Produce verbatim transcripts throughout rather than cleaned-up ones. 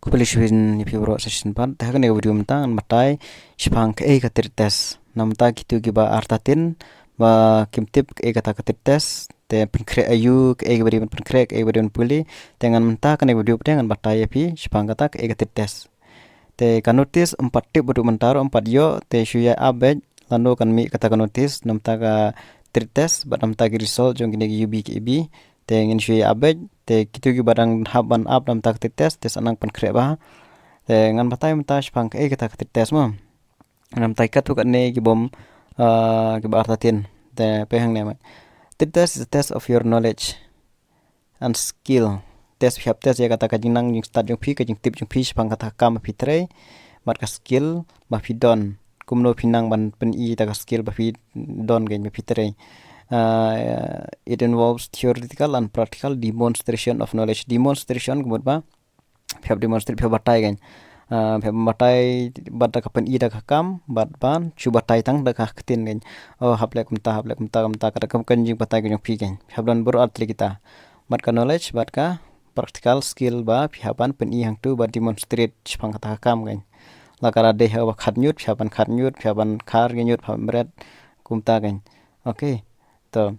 Khublei shibun ïa phi baroh sa shisien pat. Te ha kane ka video mynta ngan batai shaphang kaei ka TRIT test. Namar kito kiba artatien ba kim tip kaei kata ka TRIT test, te pynkhreh aïu, kaei kaba dei ban pynkhreh, kaei kaba dei ban pule. Te ngan mynta kane ka video pat ngan batai ïa phi shaphang kata kaei ka TRIT test. Te ka notice ym pat tip haduh mynta ruh, ym pat ïoh, te shu ïa ap beit lano kan mih kata ka notice namar ka TRIT test bad namar ki result jong kine ki UB ki EB. Te ngin shu ïa ap beit, te kito kiba dang hap ban ap namar ka TRIT test te sa nang pynkhreh bha. Te ngan batai mynta shaphang kaei kata ka TRIT test mo. Namar katto katne ki bym, ah, kiba artatien. Te peit hangne mo. TRIT test is a test of your knowledge and skill. Test, phi hap test ïa kata ka jingnang jingstad jong phi, ka jingtip jong phi shaphang kata ka kam ba phi trei, bad ka skill ba phi don, kumno phi nang ban pyni ïa kata ka skill ba phi don, ka ba phi trei. Uh, it involves theoretical and practical demonstration of knowledge. Demonstration ka mut ba phi hap demonstrate, phi hap batai, kan. Ah, phi hap batai bad da ka pyni da ka kam, bad ban shu batai tang da ka ktien, kan. Oh, hap leh kumta, hap leh kumta, kumta, kata ka kan jingbatai ka jong phi, kan. Phi hap don baroh ar tylli kita. Bad ka knowledge, bad ka practical skill ba phi hap ban pyni hangto ba demonstrate shaphang kata ka kam, kan. La ka la dei ha kaba khat ñiut, phi hap ban khat ñiut, phi hap ban khar ki ñiut, phi hap ban bret, kumta, kan. Okay. To.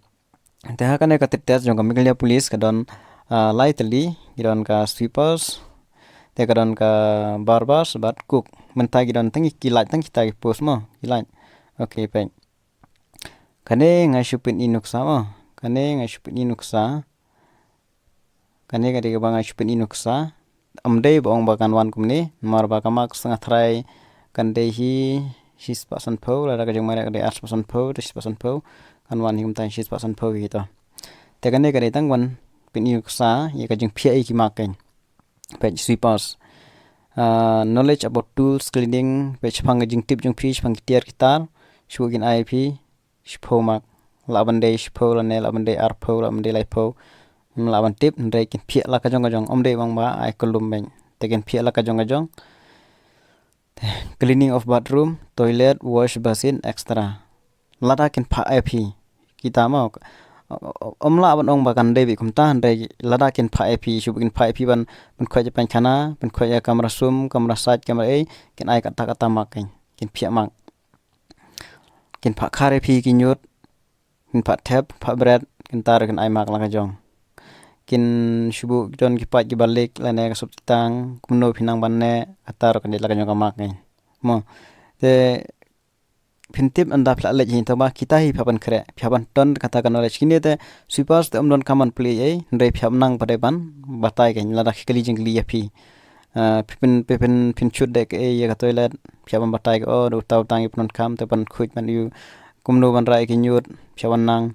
Te ha kane ka TRIT test jong ka Meghalaya Police ka don, ah, lai tylli, ki don ka sweepers, te ka don ka barbers bad cook. Mynta ki don tang ki lait, tang kita ki post mo, ki lait. Okay, peit. Kane nga shu pyni nuksa mo. Kane nga shu pyni nuksa. Kane ka dei kaba nga shu pyni nuksa. Ym dei ba ong ba kan wan kumne, namar ba ka marks nga tharai kan dei hi shispah sanphew, lada ka jingmareh ka dei arspah sanphew, te shispah sanphew, kan wan hi kumta shispah sanphew hi to. Te kane ka dei tang ban pyni nuksa ïa ka jingphiah ïa ki mark, kan. Peit sweepers. Ah, knowledge about tools, cleaning, peit shaphang ka jingtip jong phi shaphang ki tiar ki tar, shu kin ai phi shiphew mark. Lah ban dei shiphew lane, lah ban dei arphew, lah ban dei laiphew. Lah ban tip, hynrei kin phiah la ka jong ka jong. Ym dei ba ong ba ai kulum beit. Te kin phiah la ka jong ka jong. Cleaning of bathroom, toilet, wash basin, et cetera. Lada kin phah ïa phi. Kita mo. Ym lah ban ong ba kan dei beit kumta, hynrei lada kin phah ïa phi, shu kin phah ïa phi ban, ban khot ïa paikhana, ban khot ïa kamra sum, kamra sait, kamra ei, kin ai kata kata mark, kan. Kin phiah mark. Kin phah khar ïa phi ki ñiut, kin phah thep, phah bret, kin tar, kin ai mark la ka jong. Kin shu buh don ki paid kiba lik lane ka sop tang, kumno phi nang ban neh, ka tar, kan dei la ka jong ka mark, kan. Mo. Te phin tip ynda phi la leit hi, to ba kita hi phi hap ban khreh, phi hap ban don kata ka knowledge. Kine te sweepers te ym donkam ban plie ei, hynrei phi hap nang pat dei ban batai, kan, lada ki kylli jingkylli ïa phi. Ah, phi phin, phi phin, phin shut de kaei ïa ka toilet, phi hap ban batai, oh, da uta uta ngi pyndonkam, te ban khuid ban ïoh kumno ban rah ïa ki ñiut, phi hap ban nang.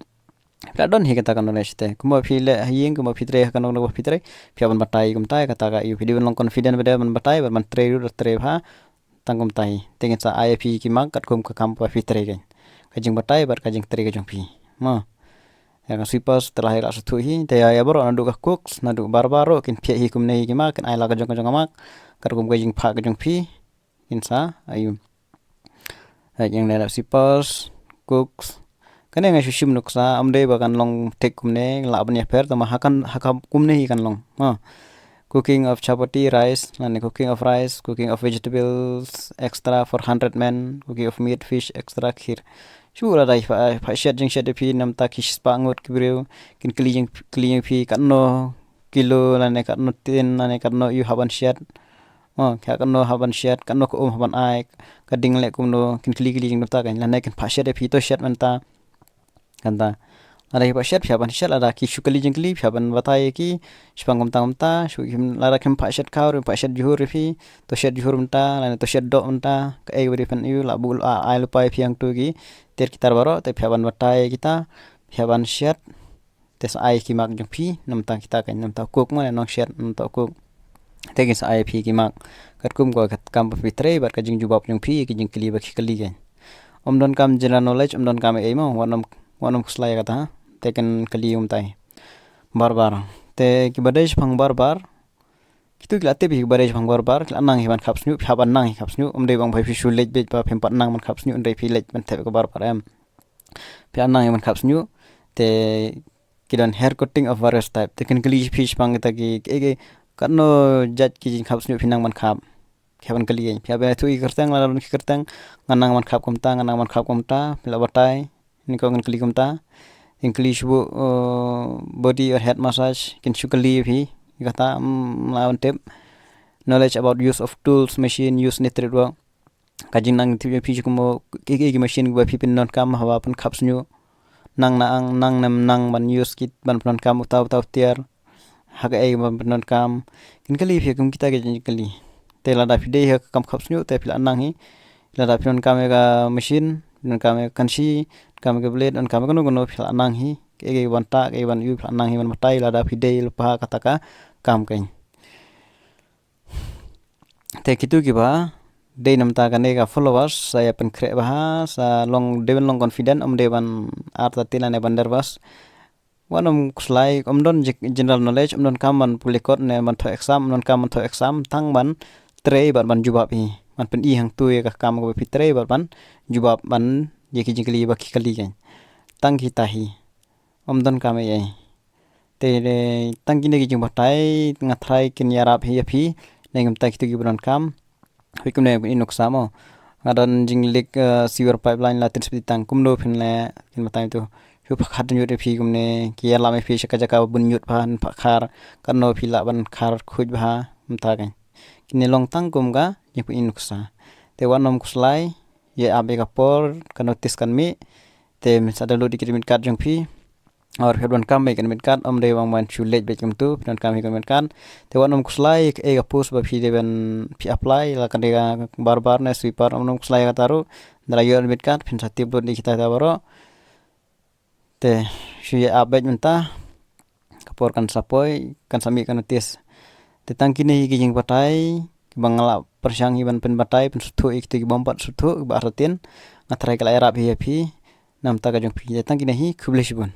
Phi la don hi kata ka knowledge te. Kumba phi leh ha ïing, kumba phi trei ha ka nong, kumba phi trei, phi hap ban batai kumta, kata ka ïoh phi dei ban long confident ba dei ban batai, ban, ban trei ruh da trei bha. Tang kumta hi. Te ngin sa ai ïa phi ki mark katkum ka kam ba phi trei, kan. Ka jingbatai bad ka jingtrei ka jong phi. Mo. Ïa ka sweepers te la hi la shu thuh hi. Te ïa, ïa baroh naduh ka cooks, naduh barber ruh, kin phiah hi kumne hi ki mark, kin ai la ka jong ka jong ka mark. Katkum ka jingphah ka jong phi. Kin sa ai ïa. Hai, ïa kane la sweepers, cooks. Kane nga shu shim nuksa, ym dei ba kan long thik kumne, lah ban ïapher, tangba ha kan, ha ka kumne hi kan long. Ha. Cooking of chapati, rice, lane cooking of rice, cooking of vegetables, extra for hundred men, cooking of meat, fish, extra kheer. Shu lada phi, phi shet jingshet ïa phi namar ki shispah ngut ki briew, kin kylli jing, kylli jong phi katno kilo, lane katno tin, lane katno ïoh hap ban shet. Oh, ka katno hap ban shet, katno ka um hap ban ai, ka ding leh kumno, kin kylli kylli jingdum ta, kan, lane kin phah shet ïa phi, to shet mynta. Kata. Lada ki phah shet, phi hap ban shet, lada ki shu kylli jingkylli, phi hap ban batai ïa ki, shaphang kumta kumta, shu kim, lada kim phah shet khaw ruh, phah shet jhur ïa phi, to shet jhur mynta, lane to shet doh mynta, kaei kaba dei phin ïoh, lah buh, ah, ai lypa ïa phi hangto ki tiar ki tar baroh, te phi hap ban batai ïa kita, phi hap ban shet, te sa ai ki mark jong phi, namar kita, kan, namar cook mo, nongshit, namar cook. Te kin sa ai phi ki mark. Katkum ka kam ba phi trei, bad ka jingjubab jong phi, ki jingkylli ba ki kylli, kan. Ym donkam general knowledge, ym donkam ei mo, wat nym, wat nym khuslai kata, ha. Te kin kylli kumta hi. Barber. Te kiba dei shaphang barber. Kito ki la tip hi kiba dei shaphang barber, ki la nang hi ban khap shñiuh, phi hap ban nang hi khap shñiuh, ym dei ba ong ba phi shu leit beit ba phim pat nang ban khap shñiuh, hynrei phi leit ban thep ka barber, em. Phi la nang hi ban khap shñiuh, te ki don hair cutting of various type. Te kin kylli phi shaphang kita ki, ki, ki, Katno jait ki jingkhap sniuh phi nang ban khap? Phi hap ban kylli ïa phi, hap ban ïathuh ïa ki kyrteng, lada don ki kyrteng, nga nang ban khap kumta, nga nang ban khap kumta, phi la batai. Ni ko ngan kylli kumta. Kin kylli shu, uh, body or head massage, kin shu kylli ïa phi. Ïa kata, mm, la ban tip. Knowledge about use of tools, machine, use in trade work. Ka jingnang tip ïa phi shu kumno, ki, ki, ki machine kiba phi pyndonkam haba pynkhap sniuh. Nang na ang, nang ne em nang ban use kit, ban pyndonkam uta, uta u tiar. Ha kaei ban pyndonkam. Kin kylli phi kum kita ki jingkylli. Te lada phi dei ha ka kam khap sniuh te phi la nang hi. Lada phi donkam ïa ka machine, phi donkam ïa ka kanshi, donkam ïa ka blade, donkam ïa kano kano phi la nang hi. Kaei kaei ban tah, kaei ban ïoh phi la nang hi ban batai lada phi dei lypa ha kata ka kam keiñ. Te kitu kiba dei namar kane ka followers sa ïa pynkhreh bha, sa long, dei ban long confident, ym dei ban artatien lane ban nervous. Wat nym khuslai, ym don ge-, general knowledge, ym donkam ban pule kot ne ban thoh exam, ym donkam ban thoh exam, tang ban trei bad ban jubab hi. Ban pyni hangtu ïa ka kam kaba phi trei bad ban jubab ban ïa ki jingkylli ba ki kylli keiñ. Tang kita hi. Ym donkam ei ei. Te, te tang kine ki jingbatai nga tharai kin ïarap hi ïa phi. Ne ngam tai kitu kiba donkam. Phi kumne i nuksa mo. Nga don jinglik, eh, sewer pipeline la tin spiti tang kumno phin leh, kin batai tu. Phi phakhar ñiut ïa phi kumne, ki ïalam ïa phi sha ka jaka ba bun ñiut pha, phakhar, katno phi lah ban khar khuid bha, mynta keiñ. Kine long tang kum ka jingpyni nuksa. Te wat nym khuslai, ïa ap ïa ka por, ka notice kan mih. Te mynta download ïa ki admit card jong phi. Or phi donkam ïa ka admit card, ym dei ban ban shu leit beit kumtu, phi donkam ïa ka admit card. Te wat nym khuslai, ïa ka post ba phi dei ban phi apply, la ka dei ka barber ne sweeper, ym nym khuslai ïa kata ruh. Lada ïoh admit card, phin sa tip lut ïa kita kita baroh. Te shu ïa ap beit mynta. Ka por kan sa poi, kan sa mih ka notice. Te tang kine hi ki jingbatai, kiba nga la pyrshang hi ban pynbatai, pynsngewthuh ïa kito ki bym pat sngewthuh, kiba artatien. Nga tharai ki la ïarap hi ïa phi, namar ka jong phi. Te tang kine hi, khublei shibun.